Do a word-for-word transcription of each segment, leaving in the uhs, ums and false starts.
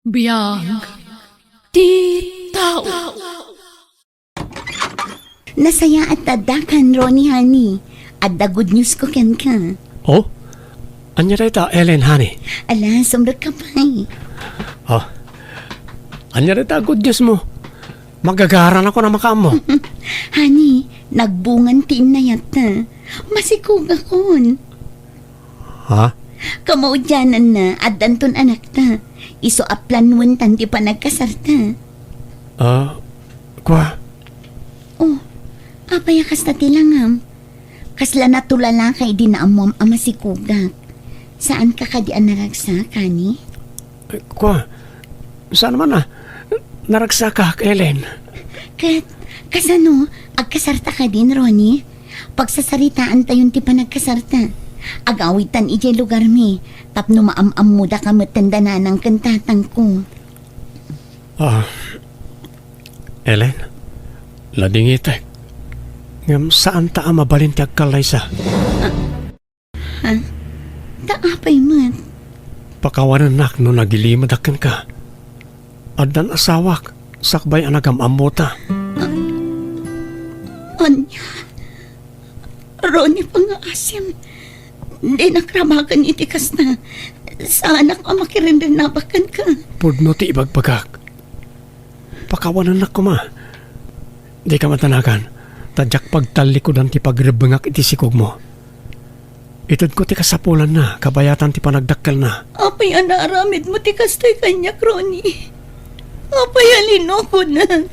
Biag ti tao. Nasayaat ta addakan, Ronnie, honey. Adda good news ko kenka. Oh? Ania dayta, Ellen, honey? Ala, sumrekka pay. Oh. Ania dayta good news mo? Magagaranakon a makaammo. Honey, nagbungan ti innayatta. Masikugakon. Ha? Kamaudiananna, addanton anakta. Isu a planuentan ti panagkasarta. Ah, kua? Oh, apay a kasta ti langam? Kasla natulalaka idi naammoam a masikugak. Saanka kadi a naragsak, honey? Eh, kua, saan man a, naragsakak, Ellen. Ket, kasano, agkasarta kadin, Ronnie? Pagsasaritaantayon ti panagkasarta. Agawidtan idiay lugarmi, tapno maam-ammodaka metten da nanang ken tatangko. Ah, Ellen, ladingitek. Ngem saanta a mabalin ti agkallaysa. Ah, Ha? Ta apay met? Pakawanennak no nagilimedak kenka. Addan asawak, sakbay a nagam-ammota. Ania? Ronnie, pangngaasim. Dinak rabagen iti kasta. Saanak a makirinrinabak kenka. Pudno ti ibagbagak. Pakawanennak koma. Dika madanagan, ta diak pagtallikudan ti pagrebbengak iti sikugmo. Itedko ti kasapulanna, kabayatan ti panagdakkelna. Apay a naaramidmo ti kastoy kaniak, Ronnie? Apay a linukonak?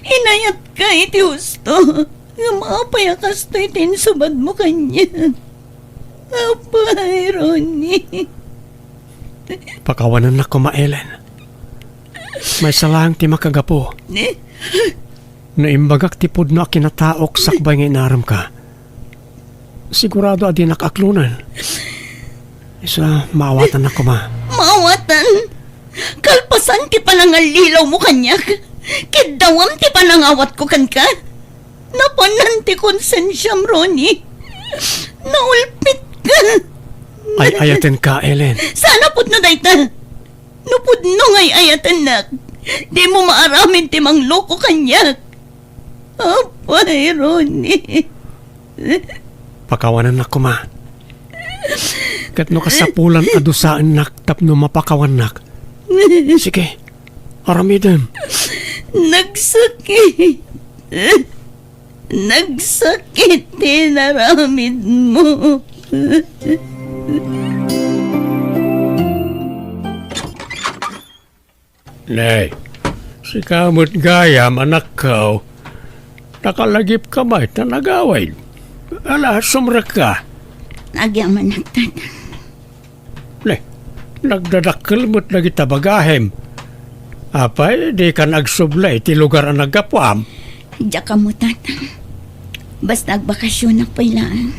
Inayatka iti husto. Ngem apay a kastoy ti insubadmo kaniak? Apay, Ronnie. Pakawanennak koma, Ellen. Maysa laeng ti makagapu. No imbagak ti pudno a kinataok sakbay nga inaramka, sigurado a dinak aklonen. Isu a, maawatannak koma. Maawatan? Kalpasan ti panangallilawmo kaniak, kiddawam ti panangawatko kenka. Napanan ti konsensiam, Ronnie. Naulpitka. Ay-ayatenka, Ellen. Saan a pudno dayta? No pudno nga ay-ayatennak, dimo maaramid ti mangloko kaniak. Apay, Ronnie. Pakawanennak koma. Ket no kasapulan a dusaennak tapno mapakawannak, sige, aramidem. Nagsakit. Nagsakit ti inaramidmo. Ne, sika met gayam, anakko. Nakalagipka met ta nagawid. Ala, sumrekka. Agyamanak, Tatang. Ne, nagdadakkel met dagita bagahem. Apay, dikan agsubli iti lugar a naggapuam? Diak ammo, Tatang. Basta agbakasionak pay laeng,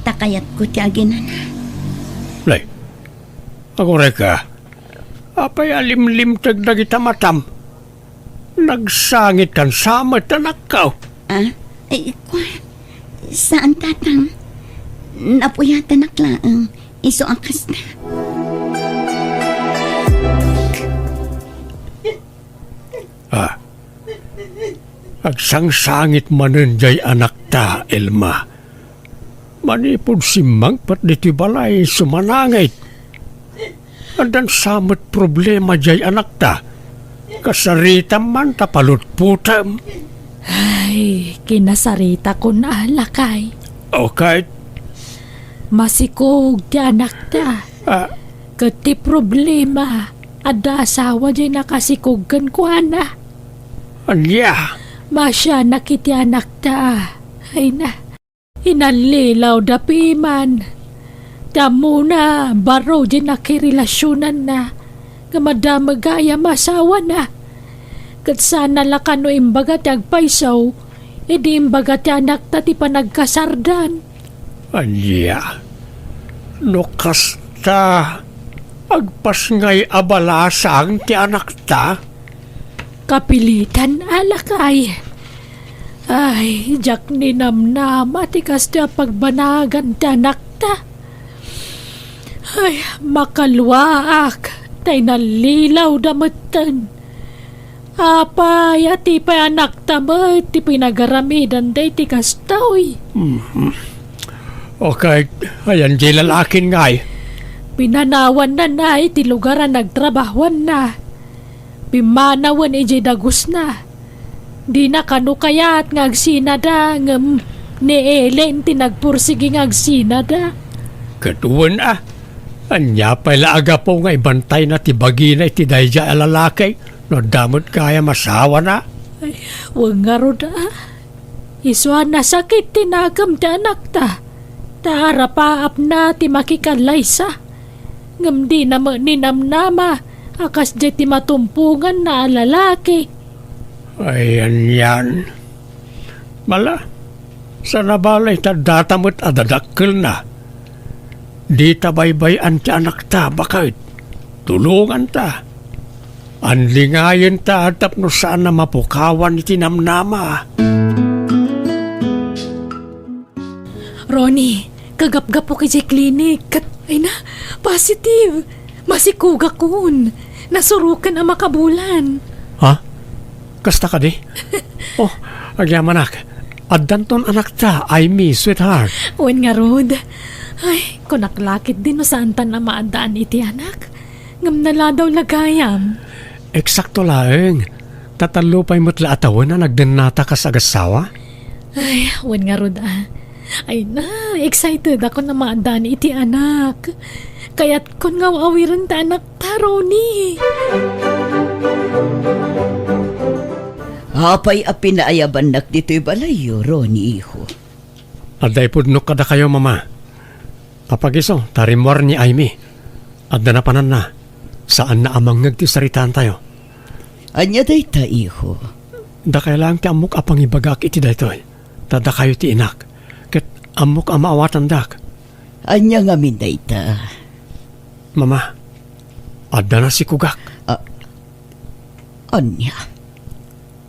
ta kayatko ti aginana. Ne, agurayka. Apay a limlimteg dagita matam? Nagsangitkan sa met, anakko. Ah? Ay, kua, saan, Tatang. Napuyatanak laeng. Isu a kasta. Ah. Agsangsangit manen jay anakta, Elma. Manipud simmangpet ditoy balay, sumanangit. Addan sa met problema jay anakta. Kasaritam man ta palutpotem. Ay, kinasaritakon a, lakay. Okay. Masikog ti anakta. Ah. Ket ti problema, adda asawa jay nakasikog kenkuana. Ania? Masianak iti anakta. Ay na. Inallilaw da piman. Ti ammona, baro jay nakirelasionanna. Nga madamag gayam asawana. Ket saan a la kano imbaga ti agpayso, idi imbaga ti anakta ti panagkasardan. Ania? No kasta, agpasngay a balasang ti anakta? Kapilitan a, lakay. Ay, diak ninamnama ti kastoy a pagbanagan ti anakta. Ay, makaluaak. tay nallilawda metten. Apay a ti pay anakta met ti pinagaramidan daytoy kastoy? Mhm. Okay, ayan diay lalakin ngay. Pinanawanna na iti lugar a nagtrabahuanna. Pimmanawen idiay dagusna. Dina kano kayat nga agsinada, ngem ni Ellen ti nagpursigi nga agsinada. Ket wen a, ania pay la a gapu nga ibantayna ti bagina iti daydiay a lalaki no adda met gayam asawana? Ay, wen ngarud a. Isu a nasakit ti nakem ti anakta, ta arapaapna ti makikallaysa. Ngem dina met ninamnama a kasdiay ti matumponganna a lalaki. Ay, anian. Bala, saan a bale ta data met a dadakkelna. Dita baybay-an ti anakta, baket. Tulonganta. Anlingayenta tapno saan a mapukawan iti namnama. Ronnie, kagapgapok idiay klinik ket, ay na, positive. Masikogakon. Nasuroken a makabulan. Ha? Kasta kadi? Oh, agyamanak. Addanton anakta, Aimee, sweetheart. Wen ngarud. Ay, kunak la ketdi no saantan a maaddaan iti anak. Ngem naladaw la gayam. Eksakto laeng. Tatallo pay met la a tawen a nagdennata kas agassawa. Ay, wen ngarud a. Ay na, excited ako a maaddaan iti anak. Kayatkon nga aw-awiren ti anakta, Ronnie. Apay a pinaayabannak ditoy balayyo, Ronnie, iho? Adda ipudnok kadakayo, Mama. Apagiso, ta rimmuar ni Aimee. Adda napananna. Saanna a mangngeg ti saritaantayo. Ania dayta, iho? Dakay laeng ti ammok a pangibagak iti daytoy. Ta dakayo ti inak. Ket ammok a maawatandak. Ania ngamin dayta? Mama, adda nasikogak. A-, ania?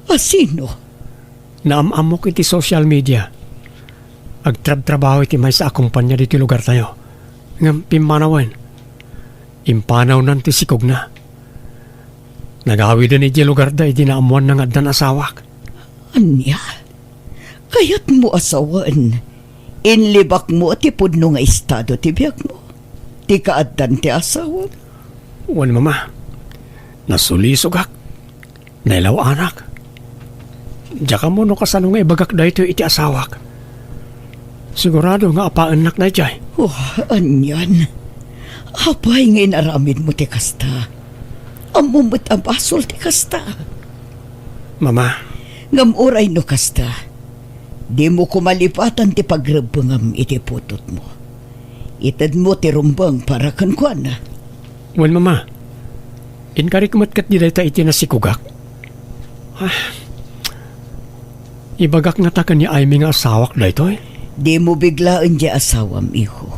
A sino? Naam-ammok iti social media. Agtrabtrabaho iti maysa a kompania ditoy lugartayo. Ngem pimmanawen, impanawnan ti sikogna. Nagawiden idiay lugarda idi naammoanna nga addan asawak. Ania? Kayatmo a sawen, inlibakmo ti pudno nga estado ti biagmo, ti kaaddan ti asawam? Wen, Mama. Nasulisogak. Nailaw-anak. Diak ammo no kasano nga ibagak daytoy iti asawak. Sigurado nga apaennak daydiay. Oh, anian. Apay nga inaramidmo ti kasta? Ammom met a basol ti kasta. Mama. Ngem uray no kasta, dimo koma lipatan ti pagrebbengam iti putotmo. Itedmo ti rumbeng para kenkuana. Wen, Mama. Inkarik met ketdi dayta iti nasikogak. Ah. Ibagak ngata ken ni Aimee nga asawak daytoy? Dimo biglaen diay asawam, iho.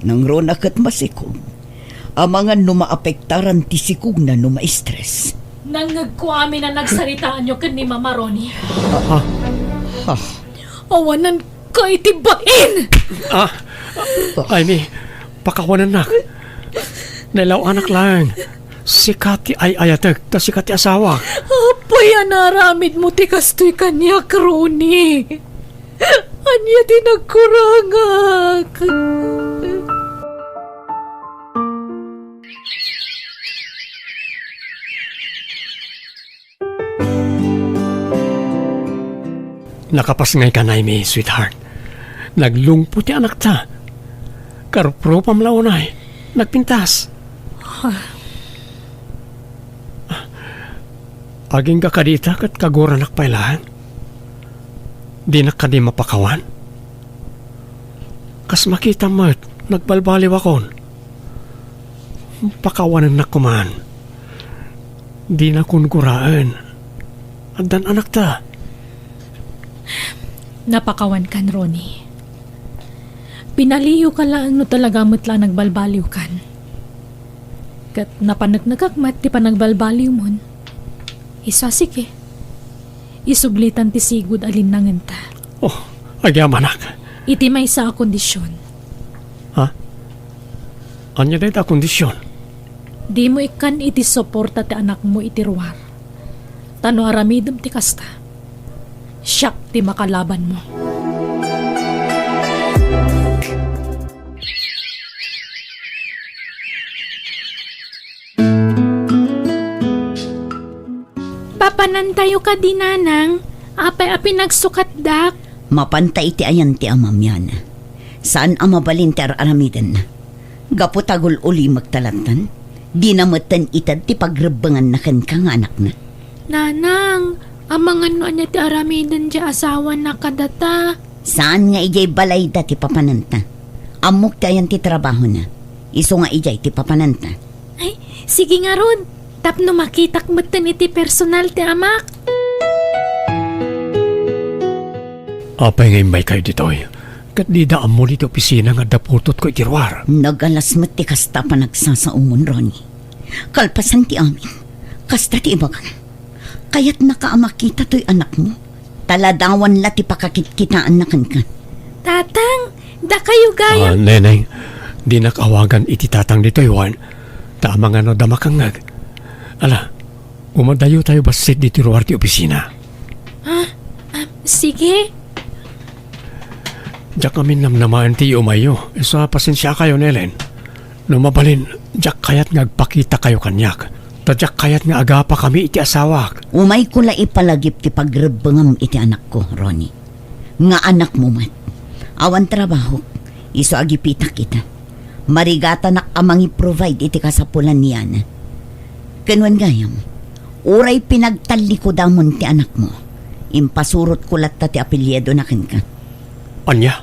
Nangruna ket masikog. Amangan no maapektaran ti sikogna no ma-stress. Nangngegko amin a nagsaritaanyo ken ni Mama, Ronnie. Ha? Ha? Awananka iti bain! Ah, Aimee, pakawanennak. Nailaw-anak laeng. Sika ti ay-ayatek, ta sika ti asawak. Apay a naaramidmo ti kastoy kaniak, Ronnie? Ania ti nagkurangak? Nakapas ngay kan Aimee, sweetheart. Naglungpo ti anakta. Karuprupam la unay. Nagpintas. Agingga kadi ita ket kaguranak pay laeng. Dinak kadi mapakawan? Kas makitam met, nagbalbaliwakon. Pakawanennak koman. Dinakon guraen. Addan anakta. Napakawankan, Ronnie. Pinaliwka laeng no talaga met la nagbalbaliwkan. Ket napaneknekak met ti panagbalbaliwmon. Isu a sige. Isublitan ti sigud a linnangenta. Oh, agyamanak. Iti maysa a kondisyon. Ha? Ania dayta a kondisyon? Dimo ikkan iti suporta ti anakmo iti ruar. Ta no aramidem ti kasta, siak ti makalabanmo. Papanantayo kadi, Nanang? Apay a pinagsukatdak? Mapanta iti ayan ti amam, Yana. Saan a mabalin ti ar-aramidenna. Gapu ta gul-ulimekta lattan, dina metten ited ti pagrebbenganna kenka nga anakna. Nanang, amangan no ania ti aramiden ti asawana kadata? Saan nga idiay balayda ti papananta. Ammok ti ayan ti trabahona. Isu nga idiay ti papananta. Ay, sige ngarud. Tapno makitak metten iti personal ti amak. Apay nga immaykayo ditoy? Ket dida ammo ditoy opisina nga adda putotko iti ruar. Nagalas met ti kasta a panagsasaongon, Ronnie. Kalpasan ti amin, kasta ti ibagam. Kayatnaka a makita toy anakmo. Taladawan la ti pakakitkitaanna kenka. Tatang, dakayo gayam. Ah, Neneng, dinak awagan iti tatang ditoy, wen. Ta amangan no adda makangngeg. Ala, umadayo tayo bassit ditoy ruar ti opisina. Ah, ah, sige. Diak amin namnamaen ti iumayyo. Isu a pasensiakayo, Nelen. No mabalin, diak kayat nga agpakitakayo kaniak. Ta diak kayat nga agapakami iti asawak. Umayko la ipalagip ti pagrebbengam iti anakko, Ronnie. Nga anakmo met. Awan trabahok, isu agipitak ita. Marigatanak a mangi-provide iti kasapulan ni Yana. Ken wen gayam, uray pinagtallikodamon ti anakmo, impasurotko latta ti apelyidona kenka. Ania?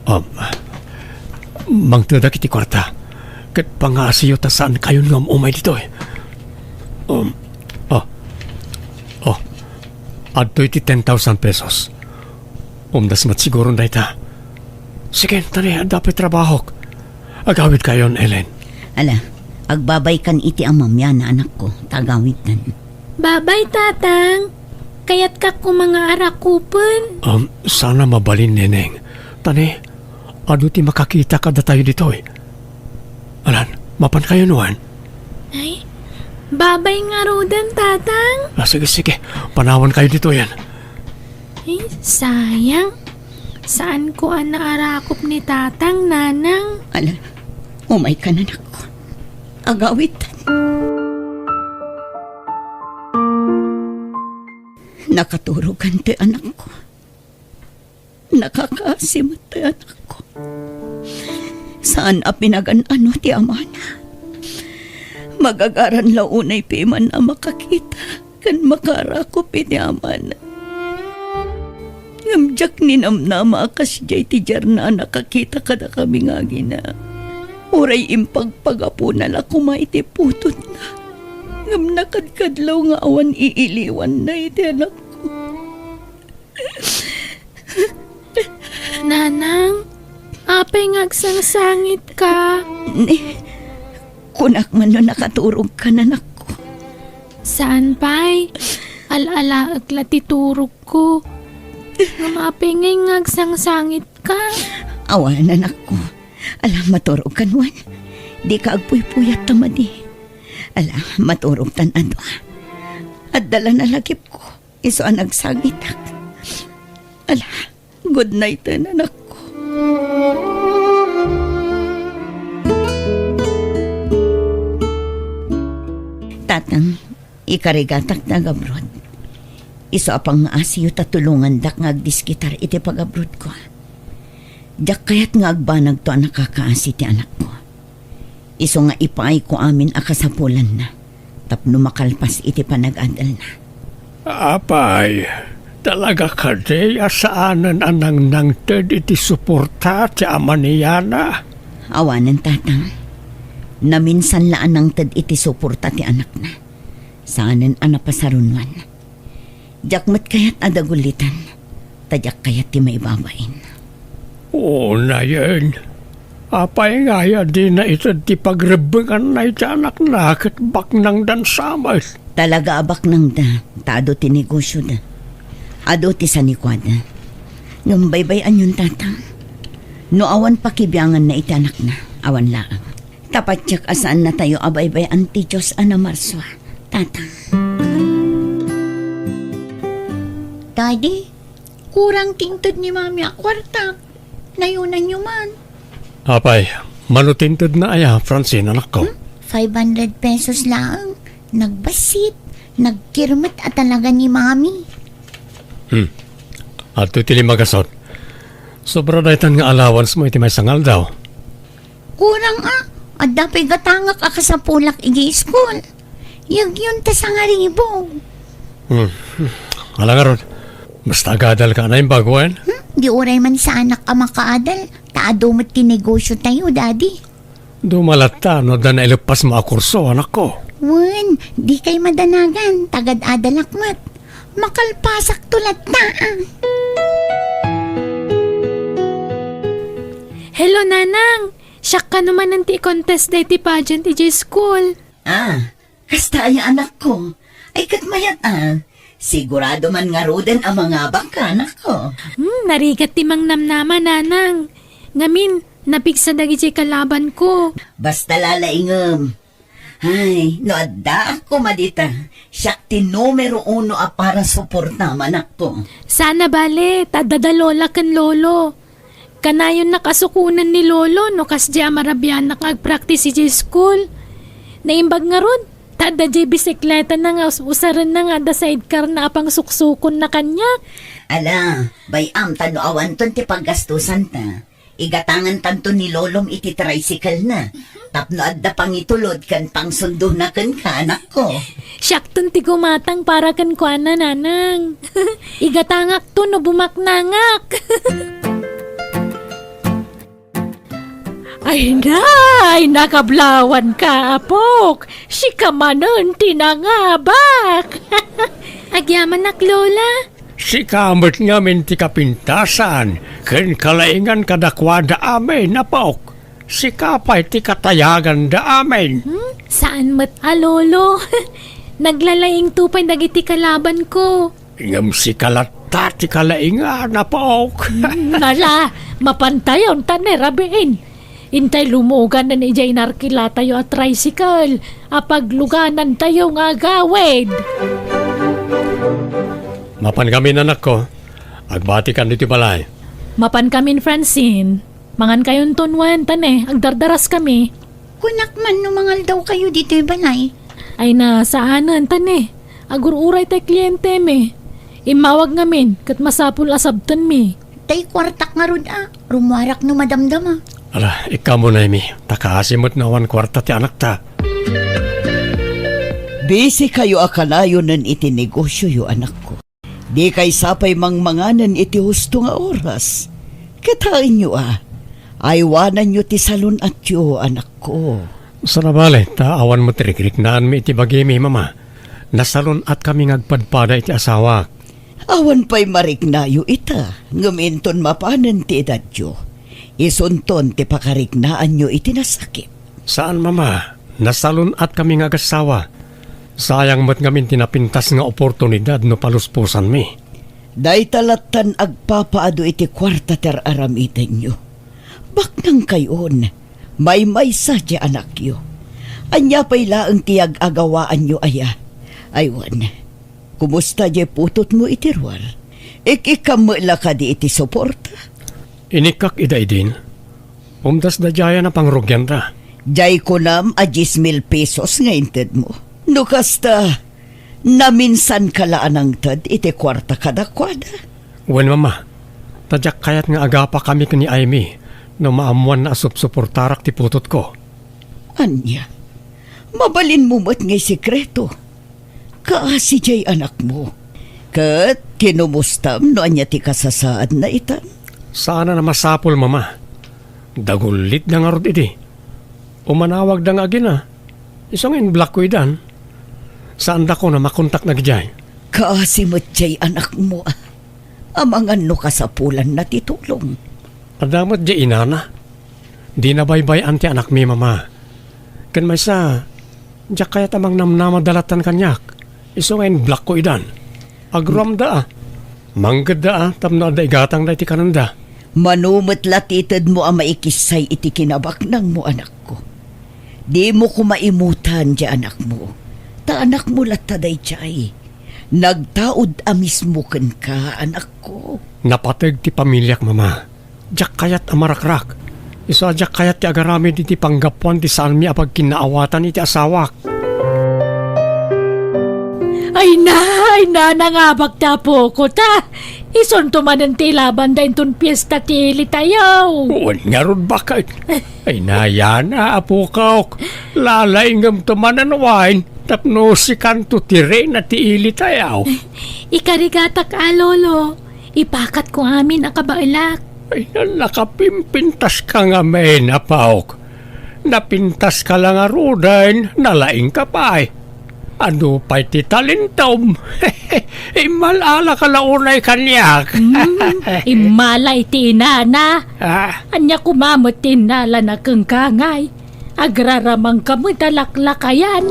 Um, mangtedak iti kuarta. Ket pangaasiyo ta saankayon nga um-umay ditoy. Um, oh. Oh. Adtoy ti ten thousand pesos. Umdas met siguron dayta. Sige, tani, adda pay trabahok. Agawidkayon, Ellen. Ala, agbabaykan iti amam, Yana, anakko, ta agawidtan. Babay, Tatang. Kayatka koma nga arakupen. Um, saan a mabalin, Neneng. Tani, adu ti makakita kadatayo ditoy. Alan, mapankayon, wen? Ay, babay ngaruden, Tatang. Ah, sige, sige. Panawankayo ditoyen. Ay, sayang. Saanko a naarakop ni Tatang, Nanang. Ala, umaykan, anakko. Agawidtan. Nakaturogkan ti anakko. Nakakaasi met ti anakko. Saan a pinagan-ano ti amana. Magagaran la unay piman a makakita ken makaarakop iti amana. Ngem diak ninamnama a kasdiay ti diarna a nakakita kadakami nga agina. Uray impagpagapona la koma iti putotna. Ngem nakadkadlaw nga awan iiliwanna iti anakko. Nanang, apay nga agsangsangitka? Ni, kunak man no nakaturogkan, anakko. Saan pay? Al-alaek la ti turogko. Ngem apay ngay nga agsangsangitka? Awan, anakko. Ala, maturogkan wen. Dika agpuypuyat ta madi. Ala, maturogtan a dua. Adda la nalagipko. Isu a nagsangitak. Ala, good night, anakko. Tatang, ikarigatak nga agabroad. Isu a pangngaasiyo ta tulongandak nga agdiskitar iti pagabroadko. Diak kayat nga agbanagto a nakakaasi ti anakko. Isu nga ipaayko amin a kasapulanna tapno makalpas iti panag-ad-alna. Apay, talaga kadi a saanen a nangnangted iti suporta ti ama ni Yana? Awanen, Tatang. Naminsan la a nangted iti suporta ti anakna. Saanen a napasarunoan. Diak met kayat a dagulitan, ta diak kayat ti maibabain. Unayen, apay ngay a dina ited ti pagrebbenganna iti anakna ket baknangdan sa met? Talaga a baknangda, ta adu ti negosioda. Adu ti sanikuada. Ngem baybay-anyon, Tatang. No awan pakibianganna iti anakna, awan laeng. Ta patiek a saannatayo a baybay-an ti Dios a namarsua, Tatang. Daddy, kurang ti inted ni Mami a kuarta. Nayonanyo man. Apay, mano ti intedna aya, Francine, anakko? Hmm? Five hundred pesos laeng. Nagbassit, nagkirmet a talaga ni Mami. Hmm. Adtoy ti lima gasut. Sobra daytan nga allowance mo iti maysa nga aldaw. Kurang a, adda pay gatangak a kasapulak idiay school. Yagyon ta sangaribo. Hmm. Ala ngarud, basta agadalka a naimbag wen? Hmm? Di uray man saanak a makaadal, ta adu met ti negosyo tayo, Daddy. Duma latta no adda naileppasmo a kurso, anakko. Wen, dikay madanagan, ta agad-adalak met. Makalpasakto latta, ah. Hello, Nanang! Siak kano manen ti i-contest daytoy pageant idiay school. Ah, kasta aya, anakko? Ay, ket mayat a. Sigurado man ngaruden a mangabakka, anakko. Hmm, narigat ti mangnamnama, Nanang. Ngamin, napigsa dagidiay kalabanko. Basta lalaingem. Ay, no addaak koma dita, siak ti numero uno a para suportam, anakko. Saan a bale, ta adda da Lola ken Lolo. Kanayonnak a sukonen ni Lolo no kasdiay a marabianak nga agpraktis idiay school. Naimbag ngarud, ta adda diay bisikletana nga us-usarenna nga adda sidecarna a pangsuksukonna kaniak. Ala, bay-am ta no awanton ti paggastusanta. Igatangantanto ni Lolom iti tricycle-na. Tapno adda pangitulod ken pangsundona kenka, anakko. Siakton ti gumatang para kenkuana, Nanang. Igatangakto no bumaknangak. Ay, nay, nakablawanka, apok. Sika manen ti nangabak. Agyamanak, Lola. Sika met ngamin ti kapintasan ken kalaingan kadakuada amin, apok. Sika pay ti katayaganda amin. Hmm? Saan met a, Lolo? Naglalaingto pay dagiti kalabanko. Ngem sika latta ti kalaingan, apok. Hmm, ala, mapantayon ta ne rabiin. Intay lumuganen idiay narkilatayo a tricycle a pagluganantayo nga agawid. Mapankamin, anakko. Agbatikan ditoy balay. Mapankamin, Francine. Mangankayonton wen, ta ne, agdardaraskami. Kunak man no mangaldawkayo ditoy balay. Ay na, saanen, ta ne. Agur-uray tay klientemi. Immawag ngamin, ket masapul a sabtenmi. Tay kuartak ngarud a, rummuarak no madamdama. Ala, ikkamunaymi, ta kaasi met no awan kuarta ti anakta. Busy kayo a kanayonen iti negosioyo, anakko. Dikay sa pay mangmanganen iti husto nga oras. Kitaenyo a, aywananyo ti salun-atyo, anakko. Saan a bale, ta awan met rikriknaanmi iti bagimi, Mama. Nasalun-atkami nga agpadpada iti asawak. Awan pay mariknayo ita, ngem inton mapanen ti edadyo, isunton ti pakariknaanyo iti nasakit. Saan, Mama. Nasalun-atkami nga agassawa. Sayang met ngamin ti napintas nga oportunidad no palusposanmi. Dayta lattan agpapaadu iti kuarta ti ar-aramidenyo. Baknangkayon, maymaysa ti anakyo. Ania pay laeng ti yag-agawaanyo aya? Aywan, kumusta diay putotmo iti ruar? Ik-ikkam met la kadi iti suporta? Inikkak ida idin. Umdas daydiayan a pangrugianda. Diay kunam a dies mil pesos nga intedmo. No kasta, naminsanka la a nangted iti kuarta kadakuada? Wen, Mama. Ta diak kayat nga agapakami ken ni Aimee no maammoanna a supsuportarak ti putotko. Ania? Mabalinmo met nga isekreto. Kaasi diay anakmo. Ket kinumustam no ania ti kasasaadna itan? Saanen a masapul, Mama. Dagullitda ngarud idi. Umanawagda nga agina. Isu nga in-blockko idan. Saandakon a makontak dagidiay. Kaasi met diay anakmo, a. Amangan no kasapulanna ti tulong. Adda met diay inana. Dina baybay-an ti anakmi, Mama. Ken maysa, diak kayat a mangnamnama da lattan kaniak. Isu nga in-blockko idan. Agruamda a. Manggedda a tapno adda igatangda iti kanenda. Mano met la ti itedmo a maikissay iti kinabaknangmo, anakko. Dimo koma imutan ti anakmo. Ta anakmo latta daydiay. Nagtaud a mismo kenka, anakko. Napateg ti pamiliak, Mama. Diak kayat a marakrak. Isu a diak kayat ti agaramid iti panggapuan ti saanmi a pagkinnaawatan iti asawak. Ay na, ay na, nangabak ti apoko ta. Isunto manen ti ilabanda inton fiesta ti ilitayo. Wen ngarud, baket. Ay na, yana, apokok. Lalaingem to manen wine tapno sikanto ti reyna ti ilitayo. Ikarigatak a, Lolo. Ipakatko amin a kabaelak. Ay, nakapimpintaska ngamin, apok. Napintaska la ngaruden, nalaingka pay. Adu pay ti talintom? Immal-alaka la unay kaniak. Hmm, immala iti inana. Ah. Ania koma met ti innalana kenka ngay? Agraramanka met a laklakayan.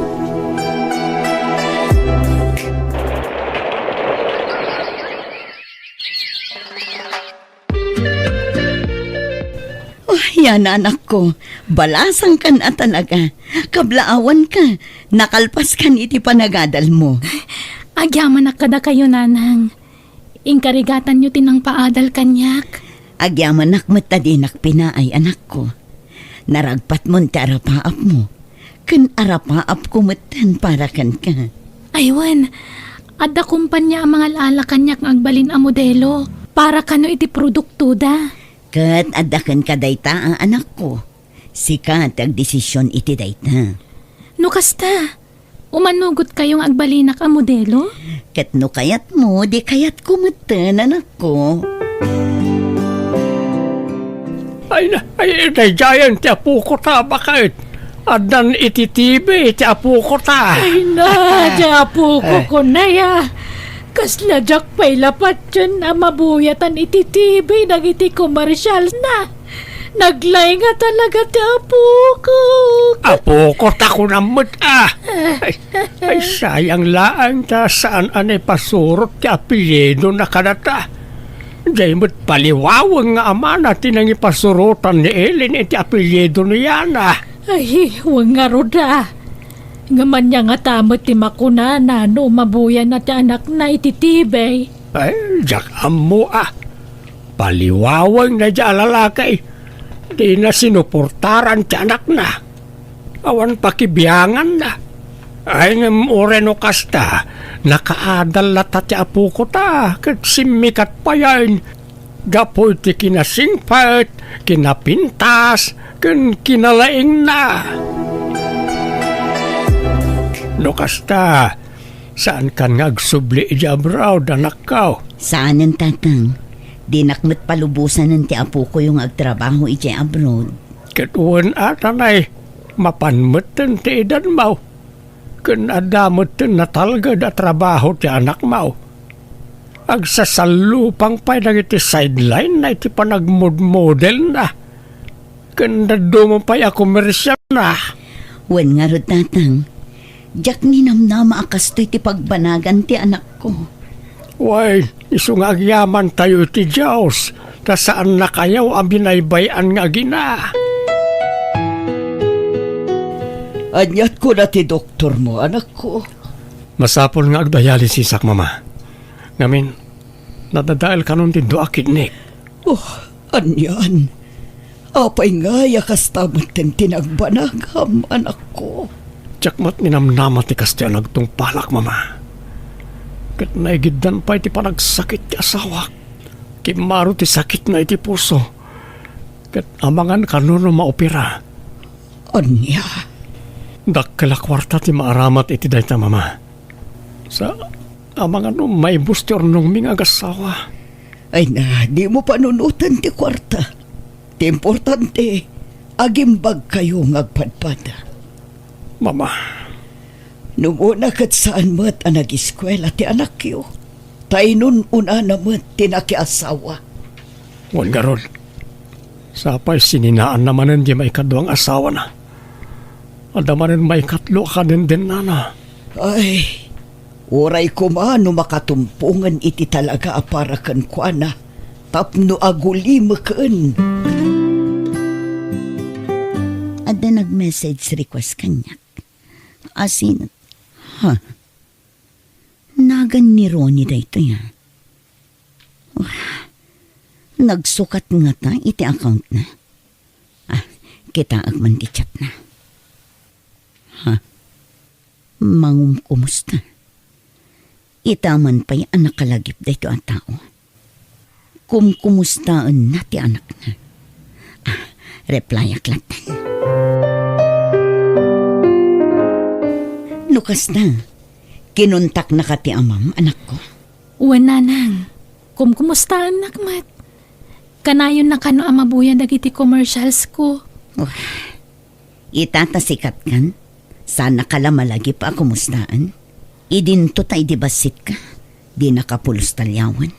Oh, yan, anakko. Balasangkan a talaga. Kablaawanka. Nakalpaskan iti panagadalmo. Agyamanak kadakayo, Nanang. Inkarigatanyo ti nangpaadal kaniak. Agyamanak met ta dinak pinaay, anakko. Naragpatmon ti arapaapmo. Ken arapaapko metten para kenka. Ay wen, adda kompania a mangal-ala kaniak nga agbalin a modelo para kano iti produktoda. Ket adda kenka dayta a anakko. Sika ti agdesision iti dayta. No kasta, umanugotkayo nga agbalinak a modelo? Ket no kayatmo, di kayatko metten, anakko. Ay na, ay, daydiayen ti apoko ta, baket. Addan iti T V ti apoko ta. Ay na, ti apoko ko na ya. Kasla diak pay la patien a mabuyatan iti T V dagiti komersial na. Naglaing a talaga ti apoko. Apoko ta kunam met, ah. Ay, ay, sayang laeng ta saan a naipasurot ti apelyido na kadata. Diay met paliwaweng nga amana ti nangipasurotan ni Ellen iti apelyido ni Yana. Ay, wen ngarud a. Ngem ania ngata met ti makunana no mabuyanna ti anakna iti T V? Ay, diak ammo a. Paliwaweng daydiay a lalaki. Dina sinuportaran ti anakna. Awan pakibianganna. Ay, ngem uray no kasta, nakaadal latta ti apoko ta, ket simmikat payen gapu iti kinasingpet, kinapintas, ken kinalaingna. No kasta, saankan nga agsubli idiay abroad, anakko? Saanen, tatang. Dinak met palubosanen ti apokoyo nga agtrabaho idiay abroad. Ket wen a, tanay, mapan metten ti edadmo. Ken adda metten natalged a trabaho ti anakmo. Agsasallupang pay dagiti sideline-na iti panagmodmodelna. Ken dadduma pay a komersialna. Wen ngarud, tatang, diak ninamnama a kastoy ti pagbanagan ti anakko. Wen, isu nga agyamantayo iti Dios, ta saannakayo a binaybay-an nga agina. Aniat kuna ti doktormo, anakko? Masapul nga agdialysisak, Mama. Ngamin, nadadael kanon ti dua a kidney. Oh, anian? Apay ngay a kasta metten ti nagbanagam, anakko? Diak met ninamnama ti kastoy a nagtungpalak, Mama. Ket naigiddan pay ti panagsakit ti asawak. Kimmaro ti sakitna iti puso. Ket amangan kano no maopera. Ania? Dakkel a kuarta ti maaramat iti dayta, Mama. Sa, amangan no maibus ti urnongmi nga agassawa. Ay na, dimo panunoten ti kuarta. Ti importante, agimbagkayo nga agpadpada. Mama. No umuna ket saan met a nagiskuela ti anakyo, ta inun-unana met ti nakiasawa. Wen ngarud, sapay sininaanna manen ti maikadua nga asawana. Adda manen maikatlo a kadendennana. Ay, uray koma no makatumpongen iti talaga a para kenkuana tapno agulimeken. ti nag-message request kaniak. Asin, ha? Nagan ni Ronnie daytoy, a. Wah, nagsukat ngata iti accountna. Ah, kitaek man ti chatna. Ha? Mangumkumusta? Ita man pay a nakalagip daytoy a tao. Kumkumustaenna ti anakna. Ah, replyak latta. No kasta, kinuntaknaka ti amam, anakko? Wen, nanang. Kumkumustaennak met. Kanayonna kano a mabuya dagiti commercials ko. Wah, ita ta sikatkan, saannaka la malagip a kumustaan? Idinto ta idi bassitka, dinaka pulos talyawan.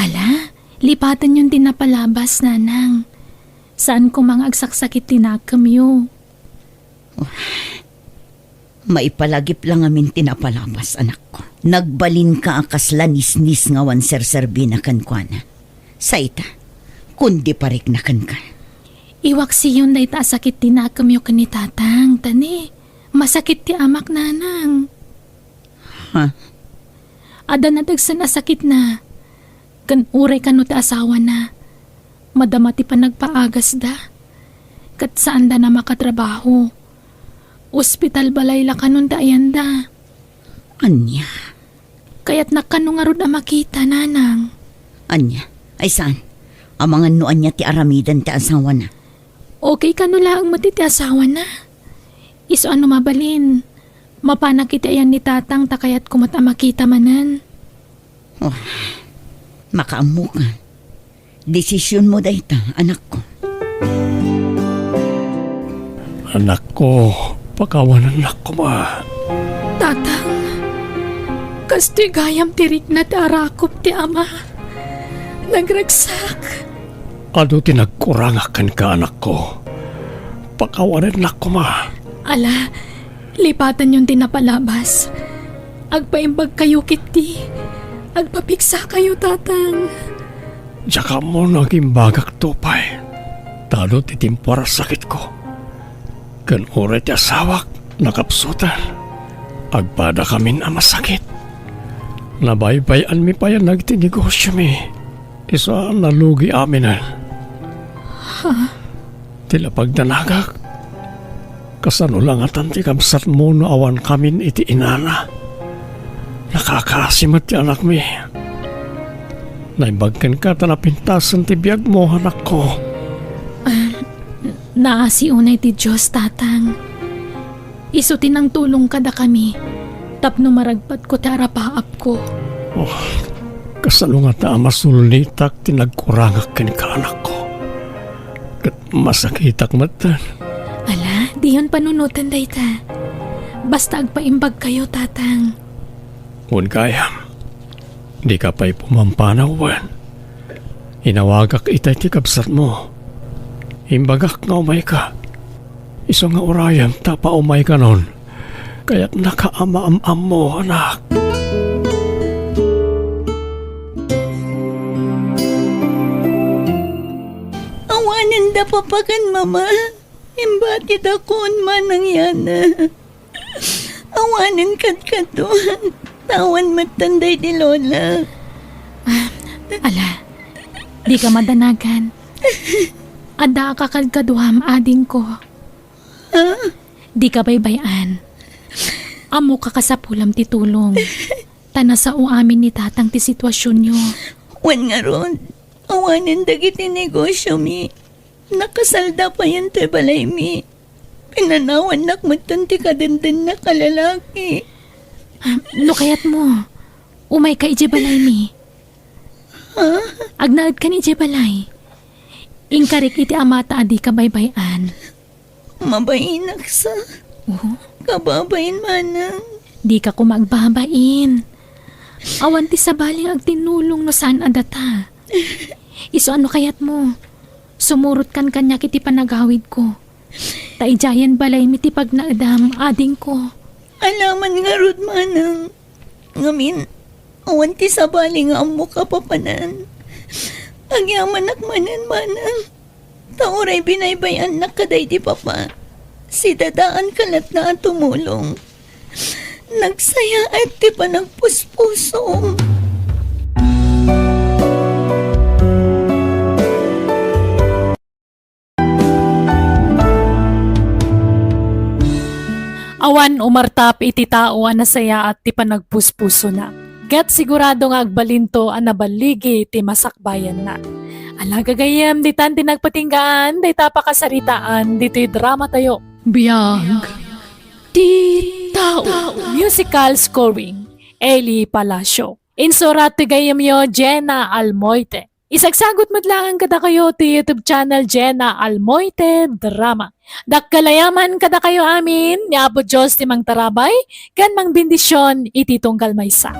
Ala, lipatenyon ti napalabas, nanang. Saan koma nga agsaksakit ti nakemyo. Maipalagip la ngamin ti napalabas, anakko. Nagbalinka a kasla nisnis nga awan serserbina kenkuana. Sa ita, kundi parikna kenka. Iwaksiyon dayta a sakit ti nakemyo ken ni tatang, ta ni, masakit ti amak, nanang. Ha? Adda nadagsen a sakitna, ken uray kano ti asawana, madama ti panagpaagasda, ket saanda a makatrabaho. Ospital balay la kanon ti ayanda. Ania? Kayatnak kano ngarud a makita, nanang. Ania? Ay saan? Amangan no ania ti aramiden ti asawana? Okay kano laeng met iti asawana. Isu a no mabalin, mapanak iti ayan ni tatang ta kayatko met a makita manen. Oh, makaammoka. Desisionmo dayta, anakko. Anakko, pakawanennak koma. Tatang, kastoy gayam ti rikna ti arakop ti ama. Nagragsak. Adu ti nagkurangak kenka, anakko. Pakawanennak koma. Ala, lipatenyon ti napalabas. Agpaimbagkayo ketdi. Agpapigsakayo, tatang. Diak ammo no agimbagakto pay. Ta adu ti temporal a sakitko. Ken uray ti asawak, nakapsuten. Agpadakamin a masakit. Nabaybay-anmi pay a nagiti negosyomi. Isu a nalugi aminen. Ha? Ti lapagdanagak, kasano la ngatan ti kabsatmo no awankamin iti inana? Nakakaasi met ti anakmi. Naimbag kenka ta napintasen ti biagmo, anakko. Ah, naasi unay ti Dios, tatang. Isu ti nangtulong kadakami tapno maragpatko ti arapaapko. Oh, kasano ngata a masulnitak ti nagkurangak kenka, anakko? Ket masakitak metten. Ala, diyon panunoten dayta. Basta agpaimbagkayo, tatang. Wen gayam, dika pay pumampanaw wen? Inawagak itay ti kabsatmo. Imbagak nga umayka. Isu nga urayem ta paumaykanon. Kayatnaka a maam-ammo, anak. Awanen da papa ken mama. Imbatidakon manang yana. Awanen kadkaduan, ta awan metten daydi lola. Ah, ala, dika madanagan. Adda a kakadkaduam, adingko. Ah? Dika baybay-an. Ammok a kasapulam ti tulong. Ta nasao amin ni tatang ti situasionyo. Wen ngarud, awanen dagiti negosiomi. Nakasalda payen ti balaymi. Pinanawannak metten ti kadendennak a lalaki. Ah, no kayatmo, umayka idiay balaymi. Ha? Agnaedkan idiay balay. Inkarik iti amata a dika baybay-an. Mabainak sa. Oh? Kababain manang. Dika koma agbabain. Awan ti sabali nga agtinulong no saan a data. Isu a no kayatmo, sumurotkan kaniak iti panagawidko. Ta idiayen balaymi ti pagnaedam, adingko. Alaman ngarud, manang. Ngamin, awan ti sabali nga ammok a papanan. Agyamanak manen, manang. Ta uray binaybay-annak kadaydi papa. Sidadaan ka latta a tumulong. Nagsayaat ti panagpuspusom. Awan umartap iti tao a nasayaat ti panagpuspusona. Ket sigurado nga agbalinto a naballigi ti masakbayanna. Ala gagayyem, ditan ti nagpatinggaan dayta a pakasaritaan ditoy dramatayo. Biag ti tao. Musical scoring, Eli Palacio. Insurat ti gayyemyo, Jenna Almoite. Isagsagut met laeng kadakayo ti YouTube channel Jenna Almoite Drama. Dakkel a yaman kadakayo amin, ni Apo Dios ti mangtarabay ken mangbendisyon iti tunggal maysa.